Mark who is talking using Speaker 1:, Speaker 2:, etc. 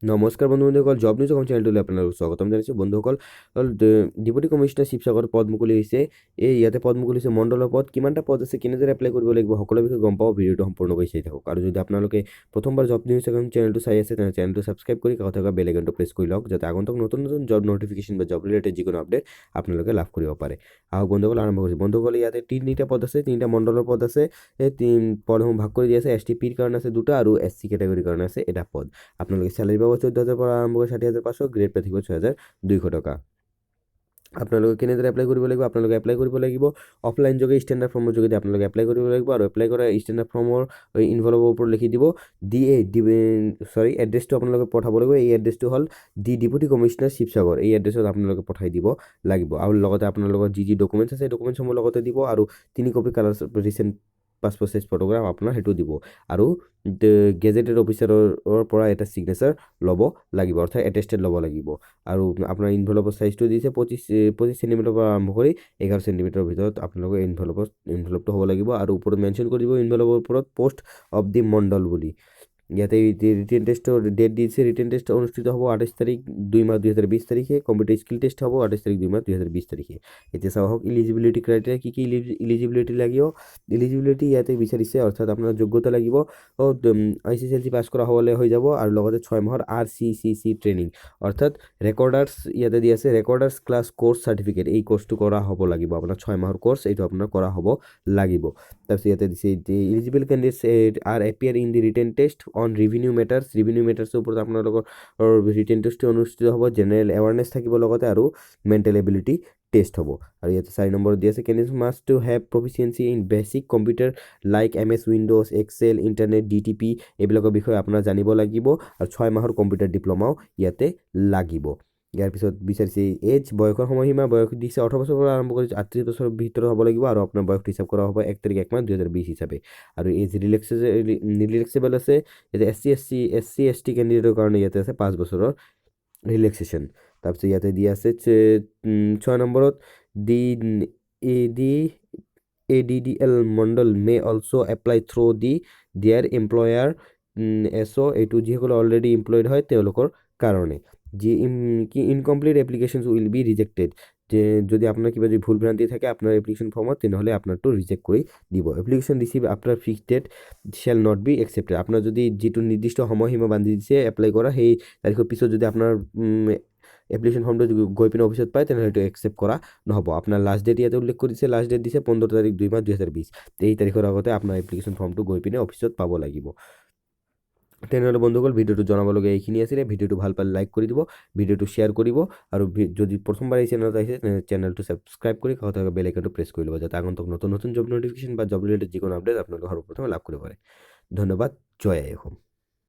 Speaker 1: নমস্কাৰ বন্ধু বান্ধৱীসকল, job news Assam চেনেলটোলৈ আপোনালোকক স্বাগতম জনাইছোঁ। বন্ধুসকল, ডেপুটি কমিশ্যনাৰ শিৱসাগৰত পদ মুকলি হৈছে। এই ইয়াতে পদ মুকলি হৈছে, মণ্ডলৰ পদ। কিমানটা পদ আছে, কেনেদৰে এপ্লাই কৰিব লাগিব, সকলো বিষয়ে গম পাব। ভিডিঅ'টো সম্পূৰ্ণকৈ চাই থাকক আৰু যদি আপোনালোকে প্ৰথমবাৰ জব নিউজ অসম চেনেলটো চাই আছে, তেনে চেনেলটো ছাবস্ক্ৰাইব কৰি কাষত থকা বেল আইকনটো প্ৰেছ কৰি লওক, যাতে আগন্তুক নতুন নতুন জব নটিফিকেশ্যন বা জব ৰিলেটেড যিকোনো আপডেট আপোনালোকে লাভ কৰিব পাৰে। আহক বন্ধুসকল, আৰম্ভ কৰিছোঁ। বন্ধুসকল, ইয়াতে তিনিটা পদ আছে, তিনিটা মণ্ডলৰ পদ আছে। এই পদসমূহ ভাগ কৰি দিয়া আছে। এছ টি পিৰ কাৰণে আছে দুটা আৰু এছ চি কেটেগৰীৰ কাৰণে আছে এটা পদ। আপোনালোকে চেলাৰী পাব 14,000 পৰা আৰম্ভ কৰি 60,500, গ্ৰেড পে থাকিব 6200 টকা। আপোনালোকে কেনেদৰে এপ্লাই কৰিব লাগিব? আপোনালোকে এপ্লাই কৰিব লাগিব অফলাইন যোগে, ষ্টেণ্ডাৰ্ড ফৰ্মৰ যোগেদি আপোনালোকে এপ্লাই কৰিব লাগিব। আৰু এপ্লাই কৰা ষ্টেণ্ডাৰ্ড ফৰ্মৰ ইনভলভৰ ওপৰত লিখি দিব ডি এ ডি, চৰি, এড্ৰেছটো আপোনালোকে পঠাব লাগিব। এই এড্ৰেছটো হ'ল দি ডেপুটি কমিশ্যনাৰ, শিৱসাগৰ। এই এড্ৰেছত আপোনালোকে পঠাই দিব লাগিব আৰু লগতে আপোনালোকৰ যি যি ডকুমেণ্টছ আছে, সেই ডকুমেণ্টছসমূহ লগতে দিব আৰু তিনি copy colour recent passport size photograph আপোনাৰ সেইটো দিব আৰু গেজেটেড অফিচাৰৰ পৰা এটা ছিগনেচাৰ ল'ব লাগিব, অৰ্থাৎ এটেষ্টেড ল'ব লাগিব। আৰু আপোনাৰ ইনভলভৰ চাইজটো দিছে 25 চেণ্টিমিটাৰৰ পৰা আৰম্ভ কৰি 11 চেণ্টিমিটাৰৰ ভিতৰত আপোনালোকৰ ইনভলভটো হ'ব লাগিব। আৰু ওপৰত মেনশ্যন কৰি দিব ইনভলভৰ ওপৰত পষ্ট অফ the মণ্ডল বুলি। ইয়াতে ৰিটেন টেষ্টৰ ডেট দিছে। ৰিটেন টেষ্ট অনুষ্ঠিত হ'ব 28 তাৰিখ 2 মাহ 2020 তাৰিখে। কম্পিউটাৰ স্কিল টেষ্ট হ'ব 28 তাৰিখ 2 মাহ 2020 তাৰিখে। এতিয়া চাওঁ আহক ইলিজিবিলিটি ক্ৰাইটেৰিয়া, কি কি ইলিজিবিলিটি লাগিব। ইলিজিবিলিটি ইয়াতে বিচাৰিছে, অৰ্থাৎ আপোনাৰ যোগ্যতা লাগিব এইচএছএলচি পাছ কৰা হ'লে হৈ যাব আৰু লগতে 6 মাহৰ আৰচিচিচি ট্ৰেইনিং, অৰ্থাৎ ৰেকৰ্ডাৰ্ছ, ইয়াতে দি আছে ৰেকৰ্ডাৰ্ছ ক্লাছ কোৰ্চ চাৰ্টিফিকেট। এই কোৰ্চটো কৰা হ'ব লাগিব আপোনাৰ, 6 মাহৰ কোৰ্চ এইটো আপোনাৰ কৰা হ'ব লাগিব। তাৰপিছত ইয়াতে দিছে eligible candidates are appear in the written test on revenue matters। Revenue মেটাৰ্ছৰ ওপৰত আপোনালোকৰ ৰিটেন টেষ্টটো অনুষ্ঠিত হ'ব। জেনেৰেল এৱাৰনেছ থাকিব লগতে আৰু মেণ্টেল এবিলিটি টেষ্ট হ'ব। আৰু ইয়াতে 4 নম্বৰত দি আছে candidates must to have proficiency in basic computer like MS Windows, Excel, internet, DTP, এইবিলাকৰ বিষয়ে আপোনাৰ জানিব লাগিব আৰু 6 মাহৰ কম্পিউটাৰ ডিপ্ল'মাও ইয়াতে লাগিব। ইয়াৰ পিছত বিচাৰিছে এজ, বয়সৰ সময়সীমা। বয়স দিছে 18 বছৰৰ পৰা আৰম্ভ কৰি 38 বছৰৰ ভিতৰত হ'ব লাগিব আৰু আপোনাৰ বয়সটো হিচাপ কৰা হ'ব 1 তাৰিখ 1 মাহ 2020 হিচাপে। আৰু এজ ৰিলেক্সেবল আছে ইয়াতে এছ চি, এছ টি কেণ্ডিডেটৰ কাৰণে ইয়াতে আছে 5 বছৰৰ ৰিলেক্সেশ্যন। তাৰপিছত ইয়াতে দিয়া আছে 6 নম্বৰত the ADDL Mandal may also apply through the their employer SO। এইটো যিসকলে অলৰেডি এমপ্লয়ড হয় তেওঁলোকৰ কাৰণে। যি কি incomplete applications will be rejected, যে যদি আপোনাৰ কিবা যদি ভুল ভ্ৰান্তি থাকে আপোনাৰ এপ্লিকেশ্যন ফৰ্মত, তেনেহ'লে আপোনাৰটো ৰিজেক্ট কৰি দিব। Application receive after fix date shall not be accepted। আপোনাৰ যদি যিটো নিৰ্দিষ্ট সময়সীমা বান্ধি দিছে এপ্লাই কৰা, সেই তাৰিখৰ পিছত যদি আপোনাৰ এপ্লিকেশ্যন ফৰ্মটো গৈ পিনে অফিচত পায়, তেনেহ'লে সেইটো একচেপ্ট কৰা নহ'ব। আপোনাৰ লাষ্ট ডেট ইয়াতে উল্লেখ কৰি দিছে। লাষ্ট ডেট দিছে 15 তাৰিখ 2 মাহ 2020। এই তাৰিখৰ আগতে আপোনাৰ এপ্লিকেশ্যন ফৰ্মটো গৈ পিনে অফিচত পাব লাগিব। তেনেহ'লে বন্ধুসকল, ভিডিঅ'টো জনাবলগীয়া এইখিনি আছিলে। ভিডিঅ'টো ভাল পালে লাইক কৰি দিব, ভিডিঅ'টো শ্বেয়াৰ কৰিব আৰু যদি প্ৰথমবাৰ এই চেনেলত আহিছে, তেনে চেনেলটো ছাবস্ক্ৰাইব কৰি কাষত থকা বেল আইকনটো প্ৰেছ কৰি ল'ব, যাতে আগন্তুক নতুন নতুন জব নটিফিকেশ্যন বা জব ৰিলেটেড যিকোনো আপডেট আপোনালোকে সৰ্বপ্ৰথমে লাভ কৰিব পাৰে। ধন্যবাদ। জয় আই অসম।